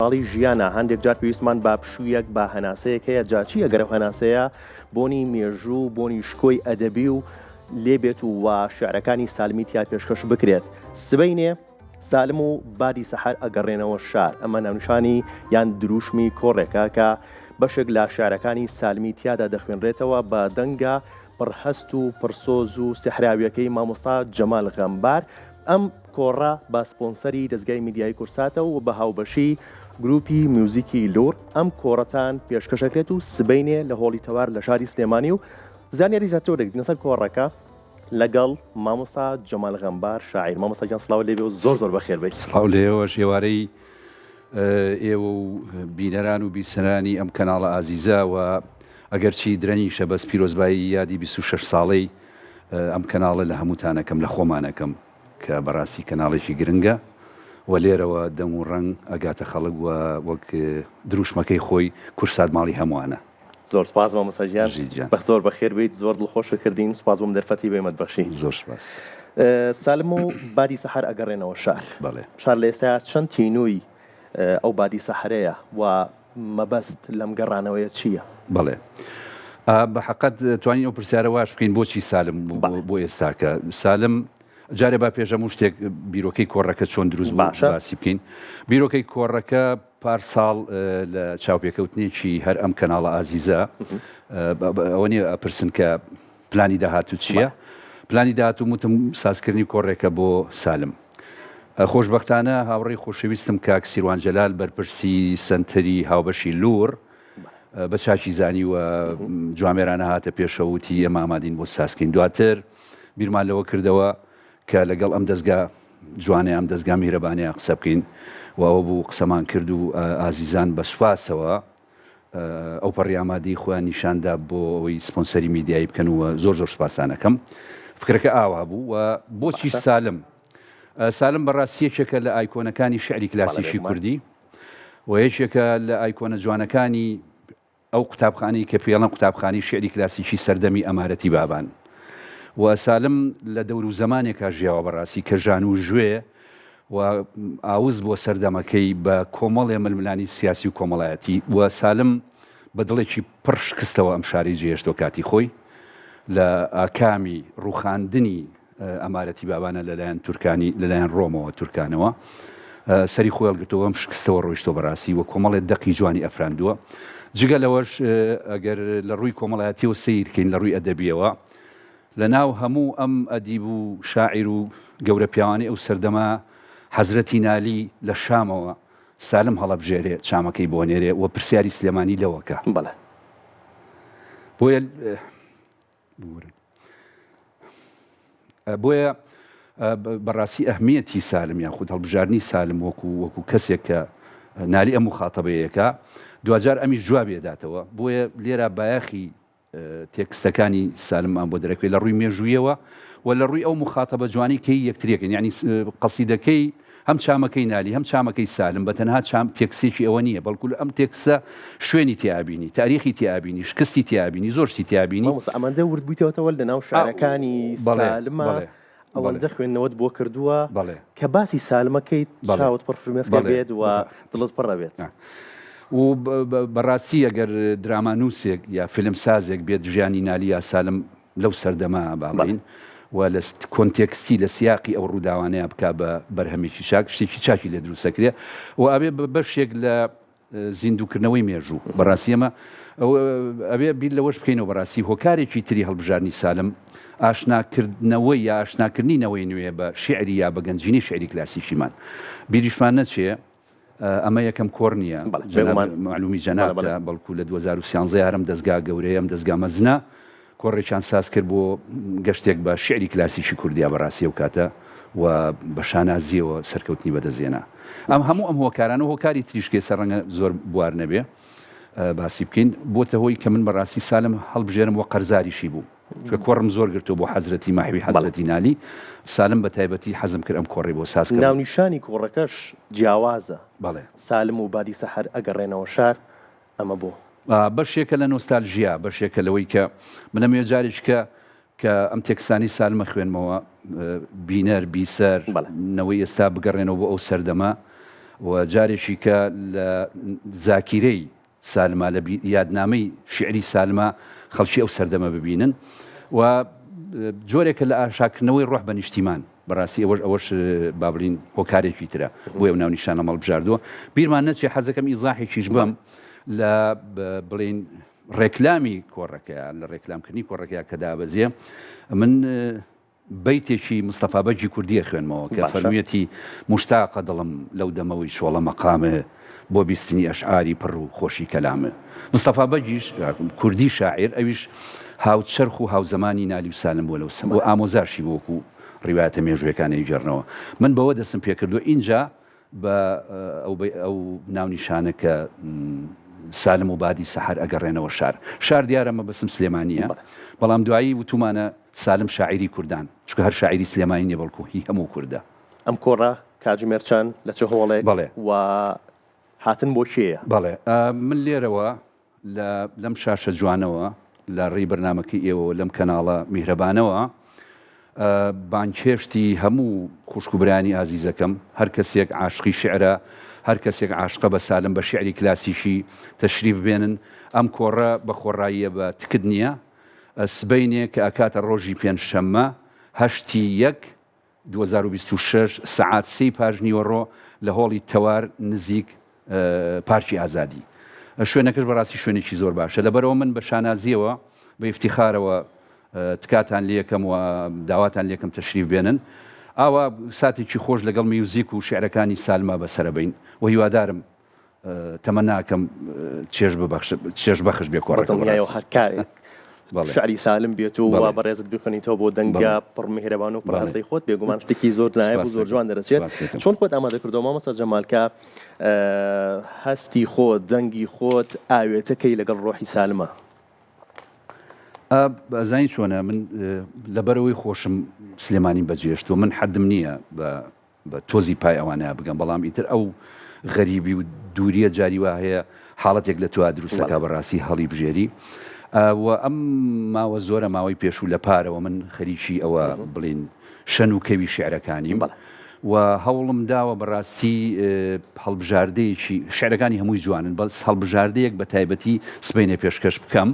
ماڵی ژیانە، هەندێک جار پێویستمان بە پشوویەک، بە هەناسەیەک هەیە، جا چی ئەگەر ئەو هەناسەیە بۆنی مێژوو و بۆنی شکۆی ئەدەبی و لێ بێت و وا شیعرەکانی سالمی تیا پێشکەش بکرێت. سبەینێ سالم و بادی سەحەر ئەگەڕێنەوە شار، ئەمە ناونیشانی یان دروشمی کۆڕێکە کە بەشێک لە شیعرەکانی سالمی تیادا دەخوێنرێتەوە بە دەنگە پڕ هەست و پڕ سۆز و سیحراویەکەی مامۆستا جەمال غەمبار، ئەم کۆڕە بە سپۆنسەری دەزگای میدیایی کورساتە و بە هاوبەشی گروپی میوزیکی لوڕ ئەم کۆڕەتان پێشکەش ئەکرێت و سبەینێ لە هۆڵی تەوار لە شاری سلێمانی و زانیاری زیاتر وەردەگرین لەسەر کۆڕەکە لەگەڵ مامۆستا جەمال غەمبار شاعیر. مامۆستا گیان سڵاوت لێبێ و زۆر زۆر بەخێر بێی. سڵاو لە ئێوەش ئێوارەی ئێوە و بینەران و بیسەرانی ئەم کەناڵە ئازیزە و ئەگەرچی درەنگیشە بەس پیرۆزبایی یادی 26 ساڵەی ئەم کەناڵە لە هەمووتان ئەکەم لە خۆمان ئەکەم کە بەڕاستی کەناڵێکی گرنگە و لێرەوە دەنگ و ڕەنگ ئەگاتە خەڵک و وەک دروشمەکەی خۆی کورسات ماڵی هەمووانە. زۆر سپاس مامۆستا گیان بژیت گیان. بە زۆر بەخێر بێیت زۆر دڵخۆشت کردین سپاس بۆم دەرفەتی بە ئێمەت بەخشی. زۆر سپاس. سالم و بادی سەحەر ئەگەڕێنەوە شار. بەڵێ. شار لە ئێستایا چەند تینووی ئەو بادی سەحەرەیە و مەبەست لەم گەڕانەوەیە چییە؟ بەڵێ. بە حەقت توانین ئەو پرسیارە واش بکەین بۆچی سالم بۆ ئێستاکە سالم جارێ با پێش هەموو شتێک بیرۆکەی کۆڕەکە چۆن دروست بوو باشە. باسی بکەین بیرۆکەی کۆڕەکە پار ساڵ لە چاوپێکەوتنێکی هەر ئەم کەناڵە ئازیزە ئەوە نییە ئەپرسن کە پلانی داهاتوو چییە؟ پلانی داهاتووم وتم سازکردنی کۆڕێکە بۆ سالم. خۆشبەختانە هاوڕێی خۆشەویستم کاک سیروان جەلال بەرپرسی سەنتەری هاوبەشی لوڕ بە چاکی زانی و جوامێرانە هاتە پێشەوە وتی ئێمە ئامادین بۆ سازکەین. دواتر بیرمان لەوە کردەوە کە لەگەڵ ئەم دەزگا جوانەیە ئەم دەزگا میهرەبانەیە قسە بکەین و ئەوە بوو قسەمان کرد و ئازیزان بە سوپاسەوە ئەوپەڕی ئامادەی خۆیان نیشاندا بۆ ئەوەی سپۆنسەری میدیایی بکەن و زۆر زۆر سوپاستان ئەکەم. فکرەکە ئاوا بوو و بۆچی سالم؟ سالم بەڕاستی یەکێکە لە ئایکۆنەکانی شعری کلاسیکی کوردی و یەکێکە لە ئایکۆنە جوانەکانی ئەو قوتابخانەی کە پێڵەن قوتابخانەی شعری کلاسیکی سەردەمی ئەمارەتی بابان و سالم لە دەور و زەمانێکا ژیاوە بەڕاستی کە ژان و ژوێ و ئاوس بۆ سەردەمەکەی بە کۆمەڵێ ململانی سیاسی و کۆمەڵایەتی و سالم بە دڵێکی پڕ شکستەوە ئەم شارەی جێهێشتوە کاتی خۆی لە ئاکامی ڕووخاندنی ئەمارەتی بابانە لەلایەن تورکانی لەلایەن ڕۆمەوە تورکانەوە سەری خۆی هەڵگرتەوە ئەم شکستەوە ڕۆیشتەوە بەڕاستی و کۆمەڵێ دەقی جوانی ئەفراندووە جگە لەوەش ئەگەر لە ڕووی کۆمەڵایەتیەوە سەیرکەین لە ڕووی ئەدەبیەوە لە ناو هەموو ئەم ئەدیب و شاعیر و گەورە پیاوانەی ئەو سەردەمە حەزرەتی نالی لە شامەوە سالم هەڵەبژێرێ چامەکەی بۆ نێرێ و پرسیاری سلێمانی لەوە کە. بەڵێ. بۆیە ببورن. بۆیە بەڕاستی ئەهمیەتی سالم یاخود هەڵبژاردنی سالم وەکو وەکو کەسێک کە نالی ئەم مخاتەبەیەکە دواجار ئەمیش جوابی ئەداتەوە بۆیە لێرە بایەخی تێکستەکانی سالممان بۆ دەرەکەوێت لە ڕووی مێژوویەوە و لە ڕووی ئەو موخاتەبە جوانەی کەی یەکتریەکەن یعنی قەسیدەکەی هەم چامەکەی نالی هەم چامەکەی سالم بە تەنها چام تێکسێکی ئەوە نییە بەڵکو لە ئەم تێکسە شوێنی تیابینی تاریخی تیابینی شکستی تیابینی زۆر شتی تیابینی مامۆستا ئەمەندە ورد بوویتەوەتەوە لەناو شعرەکانی سالمە ئەوەندە خوێندنەوەت بۆ کردووە کە باسی سالمەکەیت چاوت پڕ فرمێسکە بێت و دڵت پڕ ئەبێت. و بەڕاستی ئەگەر درامانووسێک یا فیلمسازێک بێت ژیانی نالی یا سالم لەو سەردەمە با بڵێین و لە کۆنتێکستی لە سیاقی ئەو ڕووداوانەیە بکا بە بەرهەمێکی چاک شتێکی چاکی لێ دروستەکرێ و ئەبێ بە بەشێک لە زیندووکردنەوەی مێژوو. بەڕاستی ئێمە ئەبێ بیر لەوەش بکەینەوە بەڕاستی هۆکارێکی تری هەڵبژاردنی سالم ئاشناکردنەوەی یا ئاشناکردنی نەوەی نوێ بە شیعری یا بە گەنجینەی شیعری کلاسیکیمان. بیریشمان نەچێ ئەمە یەکەم کۆڕ نییە مەعلومی جەنابتە بەڵکو لە 2013 هەر ئەم دەزگا گەورەیە ئەم دەزگا مەزنە کۆڕێکیان ساز کرد بۆ گەشتێک بە شیعری کلاسیکی کوردیا بەڕاستی ئەو کاتە و بە شانازیەوە سەرکەوتنی بەدەستهێنا. ئەم هەموو ئەم هۆکارانە و هۆکاری تریش کە ئێستا ڕەنگە زۆر بوار نەبێ باسی بکەین بۆتە هۆی کە من بەڕاستی سالم هەڵبژێرم وە قەرزاریشی بووم چونکە کۆڕم زۆر گرتووە بۆ حەزرەتی مەحوی حەزرەتی نالی سالم بە تایبەتی حەزم کرد ئەم کۆڕەی بۆ ساز کەم. ناونیشانی کۆڕەکەش جیاوازە. بەڵێ. سالم و بادی سەحەر ئەگەڕێنەوە شار، ئەمە بۆ؟ بەشێکە لە نۆستالژیا، بەشێکە لەوەی کە من ئەمەوێ جارێکیکە کە ئەم تێکستانەی سالمە خوێنمەوە، بینەر، بیسەر، نەوەی ئێستا بگەڕێنەوە بۆ ئەو سەردەمە. و جارێکی کە لە زاکیرەی سالما لە یادنامەی شیعری سالما خەڵکی ئەو سەردەمە ببینن و جۆرێکە لە ئاشاکردنەوەی ڕۆح بە نیشتیمان بەڕاستی ئەوەش ئەوەش با بڵین هۆکارێکی ترە بۆ ئەو ناونیشانە هەڵبژاردووە بیرمان نەچێ حەزەکەم ئیزاحێکیش بم لە بڵین ڕێکلامی کۆڕەکەیە لە ڕێکلامکردنی کۆڕەکەیە کە دابەزێ من بەیتێکی مستەفا بەگی کوردی ئەخوێنمەوە کە فەرموویەتی، موشتاقە دڵم لەو دەمەوەی چۆڵە مەقامێ بۆ بیستنی ئەشعاری پڕ و خۆشی کەلامێ. مستەفا بەگیش کوردی شاعیر ئەویش هاوچەرخ و هاوزەمانی نالی و سالم بووە لەو سەم و ئامۆزاشی بووە وەکوو ڕیوایەتە مێژوویەکان ئەیگێڕنەوە. من بەوە دەستم پێ کردووە ئینجا بە ئەو ناونیشانە کە سالم و بادی سەحەر ئەگەڕێنەوە شار. شار دیارە مەبەستم سلێمانییە، بەڵام دوایی وتوومانە سالم شاعیری کوردان، چونکە هەر شاعیری سلێمانی نییە بەڵکو هی هەموو کوردە. ئەم کۆڕە کاتژمێر چەند، لە چ هۆڵێک و هاتن بۆ کێیە؟ بەڵێ من لێرەوە لە لەم شاشە جوانەوە لە ڕێی بەرنامەکەی ئێوەوە لەم کەناڵە میهرەبانەوە بانگهێشتی هەموو خوشک و برایانی ئازیزەکەم هەر کەسێک عاشقی شیعرە هەر کەسێک عاشقە بە سالم بە شیعری کلاسیکی تەشریف بێنن ئەم کۆڕە بە خۆڕاییە بە تکت نییە سبەینێ کە ئەکاتە ڕۆژی پێنجشەممە هەشتی یەک 2026 سەعات سێی پاش نیوەڕۆ لە هۆڵی تەوار نزیک پارکی ئازادی. شوێنەکەش بەڕاستی شوێنێکی زۆر باشە. لەبەرئەوە من بە شانازییەوە، بە ئیفتیخارەوە تکاتان لێکەم و داواتان لێکەم تەشریف بێنن. ئاوا ساتێکی خۆش لەگەڵ میوزیک و شیعرەکانی سالما بەسەرەبەین و هیوادارم تەمەنا ئەکەم چێژ ببەخش چێژ بەخش بێ کۆڕەکە بەدڵنیایەوە بەڕاستی. هەر کارێک بەڵێ. شعری سالم بێت و وا بەڵێ. بەڕێزت بیخوێنیتەوە بۆ دەنگە بەڵێ. پڕ میهرەبان و پڕ بەڵێ. هەستەی خۆت بێگومان شتێکی زۆر نایاب و سپاست زۆر دەکەم. جوان دەرەچێت. سپاست دەکەم. چۆن خۆت ئامادە کردووە مامۆستا جەمال کە هەستی خۆت دەنگی خۆت ئاوێتە کەی لەگەڵ ڕۆحی سالمە؟ ئا ئەزانی چۆنە من لەبەرئەوەی خۆشم سلێمانیم بەجێهێشتووە من حەدم نییە بە بە تۆزی پای ئەوانەیا بگەم بەڵام ئیتر ئەو غەریبی و دووریە جاری وا هەیە حاڵەتێک لە تۆیا دروست دەکا بەڕاستی هەڵی بژێری و ئەم ماوە زۆرە ماوەی پێشوو لە پارەوە من خەریکی ئەوە بڵین شەن و کەوی شعرەکانیم و هەوڵم داوە بەڕاستی هەڵبژاردەیەکی شعرەکانی هەمووی جوانن بەس هەڵبژاردەیەک بە تایبەتی سبەینێ پێشکەش بکەم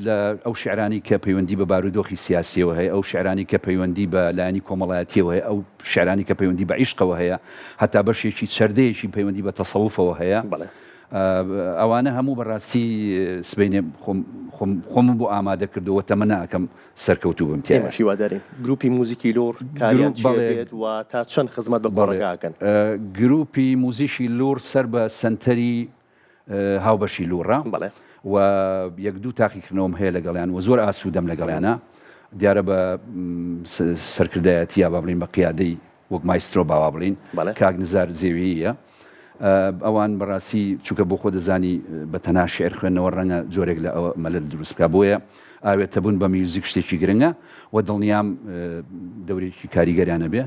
لە ئەو شیعرانەی کە پەیوەندی بە بارودۆخی سیاسییەوە هەیە، ئەو شیعرانەی کە پەیوەندی بە لایەنی کۆمەڵایەتییەوە هەیە، ئەو شیعرانەی کە پەیوەندی بە عیشقەوە هەیە، هەتا بەشێکی چەردەیەکی پەیوەندی بە تەسەوفەوە هەیە. ئەوانە هەموو بەڕاستی سبەینێ خۆم خۆم خۆمم بۆ ئامادە کردووە و تەمەنا ئەکەم سەرکەوتوو بم تیایا. ئێمەش هیوادارین. گروپی موزیکی لوڕ کاریان چییە بێت و تا چەند خزمەت بە کۆڕەکە ئەکەن؟ گروپی موزیکی لوڕ سەر بە سەنتەری هاوبەشی لوڕە و یەک دوو تاقیکردنەوەم هەیە لەگەڵیان و زۆر ئاسوودەم لەگەڵیانە دیارە بە سەرکردایەتی یا با بڵین بە قیادەی وەک مایسترۆ باوا بڵین کاک نزار زێویە ئەوان بەڕاستی چونکە بۆ خۆ دەزانی بە تەنها شعر خوێندنەوە ڕەنگە جۆرێک لە ئەوە مەلەل دروست بکە بۆیە ئاوێتەبوون بە میوزیک شتێکی گرنگە و دڵنیام دەورێکی کاریگەریانە بێ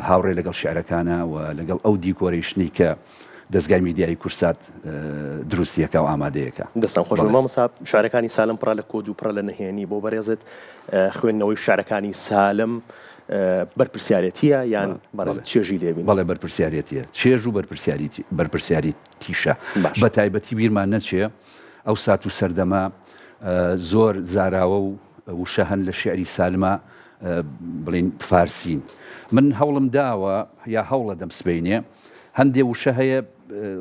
هاوڕێ لەگەڵ شیعرەکانە و لەگەڵ ئەو دیکۆرەیشنەی کە دەزگای میدیایی کوردسات دروستی ئەکا و ئامادەی ئەکا. دەستان خۆش بێت مامۆستا، شعرەکانی سالم پڕە لە کۆد و پڕە لە نهێنی، بۆ بەرێزت خوێندنەوەی شعرەکانی سالم بەرپرسیارێتیە یان بەڕێزت چێژی لێ بینی؟ بەڵێ بەرپرسیارێتیە، چێژ و بەرپرسیاریتیشە، بە تایبەتی بیرمان نەچێ ئەو سات و سەردەمە زۆر زاراوە و وشە هەن لە شیعری سالما بڵێین فارسین. من هەوڵم داوە یا هەوڵەدەم سبەینێ هەندێ وشە هەیە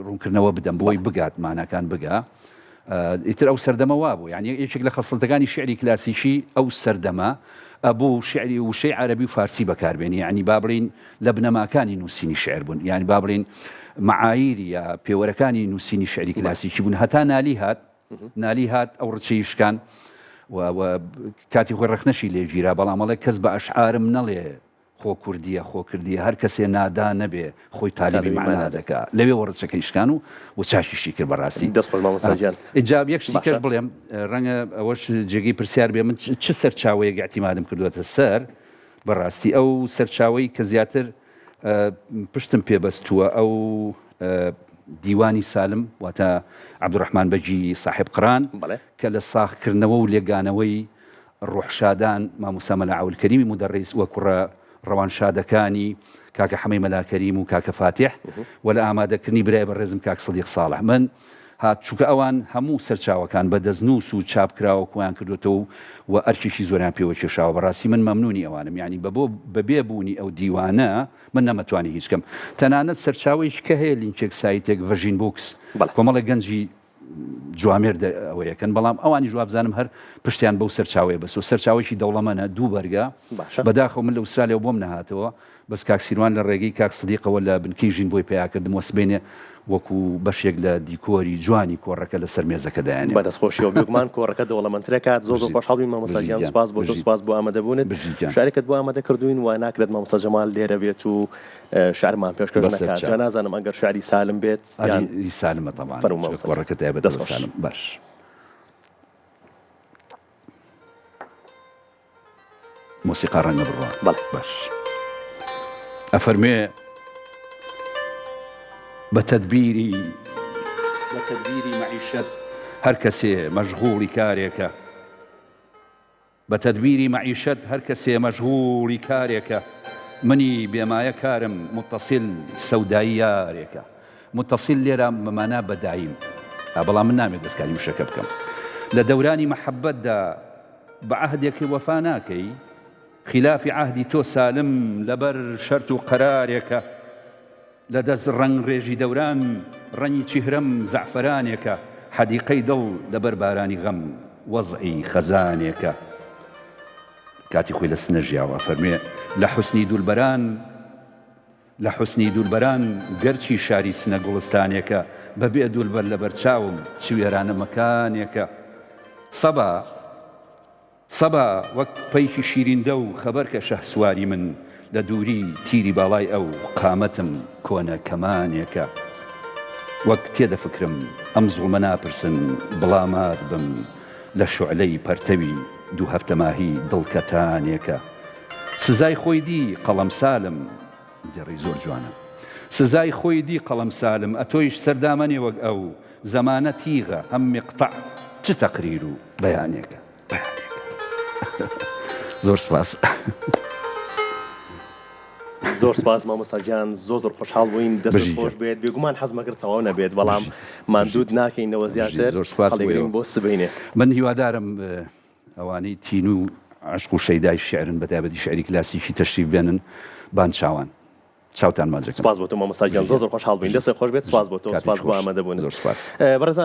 ڕوونکردنەوە بدەم بۆی بگات ماناکان بگا ئیتر ئەو سەردەمە وابوو یعنی یەکێک لە خەسڵەتەکانی شیعری کلاسیکی ئەو سەردەمە ئەبوو شیعری وشەی عەرەبی و فارسی بەکاربێنی یعنی با بڵێین لە بنەماکانی نووسینی شیعر بوون یعنی با بڵێین معایری یا پێوەرەکانی نووسینی شیعری کلاسیکی بوون هەتا نالی هات نالی هات ئەو ڕچەی شکان و و کاتی خۆی ڕەخنەشی لێ گیرا بەڵام ئەڵێ کەس بە ئەشعارم نەڵێ خۆ کوردیە خۆ کردیە هەر کەسێ نادا نەبێ خۆی تالیبی مەعنا دەکا لەوێوە ڕچەکەی شکان و و چاکیشی کرد بەڕاستی. دەست خۆش مامۆستا گیان. ئینجا یەک شتی کەش بڵێم ڕەنگە ئەوەش جێگەی پرسیار بێ من چ سەرچاوەیەک ئیعتیمادم کردووەتە سەر بەڕاستی ئەو سەرچاوەی کە زیاتر پشتم پێ بەستووە ئەو دیوانی سالم واتە عەبدولڕەحمان بەگی ساحێب قڕان کە لە ساغکردنەوە و لێکگانەوەی ڕۆحشادان مامۆستا مەلا عەولکەریمی مودەڕیس و کوڕە. ڕەوانشادەکانی کاکە حەمەی مەلا کەریم و کاکە فاتیح و لە ئامادەکردنی برای بەڕێزم کاک سدیق ساڵح من هات چونکە ئەوان هەموو سەرچاوەکان بە دەستنووس و چاپکراوە کۆیان کردوێتەوە و ئەرکێکی زۆریان پێوە کێشاوە بەڕاستی من مەمنونی ئەوانم یعنی بە بۆ بەبێ بوونی ئەو دیوانە من نەمەتوانی هیچ کەم تەنانەت سەرچاوەیەکی کە هەیە لینکێک سایتێک ڤەژین بوکس کۆمەڵێک گەنجی جوامێر ئەوەیەکەن بەڵام ئەوانیش وابزانم هەر پشتیان بەو سەرچاوەیە بەس و سەرچاوەیەکی دەوڵەمەنە دوو بەرگە بەداخەوە من لە ئوسترالیا بۆم نەهاتەوە بەس کاک سیروان لە ڕێگەی کاک سدیقەوە لە بنکەی ژین بۆی پەیا کردم وە سبەینێ وەکو بەشێک لە دیکۆری جوانی کۆڕەکە لەسەر مێزەکە دایانێم. بە دەستخۆشیەوە بێگومان کۆڕەکە دەوڵەمەندترەکات زۆر زۆر خۆشحاڵ بووین مامۆستا گیان سوپاس بۆ تۆ سوپاس بۆ ئامادەبوونت شعرێکت بۆ ئامادە کردووین و ناکرێت مامۆستا جەمال لێرە بێت و شعرمان پێشکەش نەکات جا نازانم ئەگەر شعری سالم بێت یان سالمە تەبعەن فەرموو مامۆستا کۆڕەکە تایبەتە بە سالم باش. مۆسیقا ڕەنگە بڕوا بەڵێ. باش ئەفەرموێ بە تەدبیری بە تەدبیری مەعیشەت هەر کەسێ مەشغوڵی کارێکە بە تەدبیری مەعیشەت هەر کەسێ مەشغوڵی کارێکە منی بێمایە کارم موتەسیل سەودایی یارێکە موتەسیل لێرە بە مانا بە دایم ە بەڵام من نامەوێت دەستکاری وشەکە بکەم لە دەورانی مەحەبەتدا بە عەهدێک وەفا ناکەی خیلافی عەهدی تۆ سالم لەبەر شەرت و قەرارێکە لە دەست ڕەنگ ڕێژی دەوران ڕەنگی چیهرەم زەعفەرانێکە حەدیقەی دڵ لەبەر بارانی غەم وەزعی خەزانێکە کاتی خۆی لە سنە ژیاوە فەرموێ لە حوسنی دولبەران لە حوسنی دولبەران گەرچی شاری سنە گوڵستانێکە بە بێ دولبەر لەبەر چاوم چ وێرانە مەکانێکە سەبا سەبا وەک پەیکی شیرین دەو خەبەرکە شەهسواری من لە دووری تیری باڵای ئەو قامەتم کۆنە کەمانێکە وەک تێدەفکرم ئەم زوڵمە ناپرسن بڵا مات بم لە شوعلەی پەرتەوی دوو هەفتە ماهی دڵ کەتانێکە سزای خۆی دی قەڵەم سالم دێڕی زۆر جوانە سزای خۆی دی قەڵەم سالم ئەتۆیش سەر دامەنێ وەک ئەو زەمانە تیغە هەم میقتەع چ تەقریر و بەیانێکە بەیانێکە زۆر سپاس. زۆر سپاس مامۆستا گیان زۆر زۆر خۆشحاڵ بووین دەست خۆش بێت بێگومان حەزمەکرد تەواو نەبێت بەڵام ماندووت ناکەینەوە زیاتر زۆر سپاس بۆ سبەینێ من هیوادارم ئەوانەی تینوو عەشق و شەیدای شیعرن بە تایبەتی شیعری کلاسیکی تەشریف بێنن بان چاوان چاوتان ماچ دەکەم. سپاس بۆ تۆ مامۆستا گیان زۆر زۆر خۆشحاڵ بووین دەستت خۆش بێت سپاس بۆ تۆ سپاس بۆ ئامادەبوونت زۆر سپاس. بەڕێزان.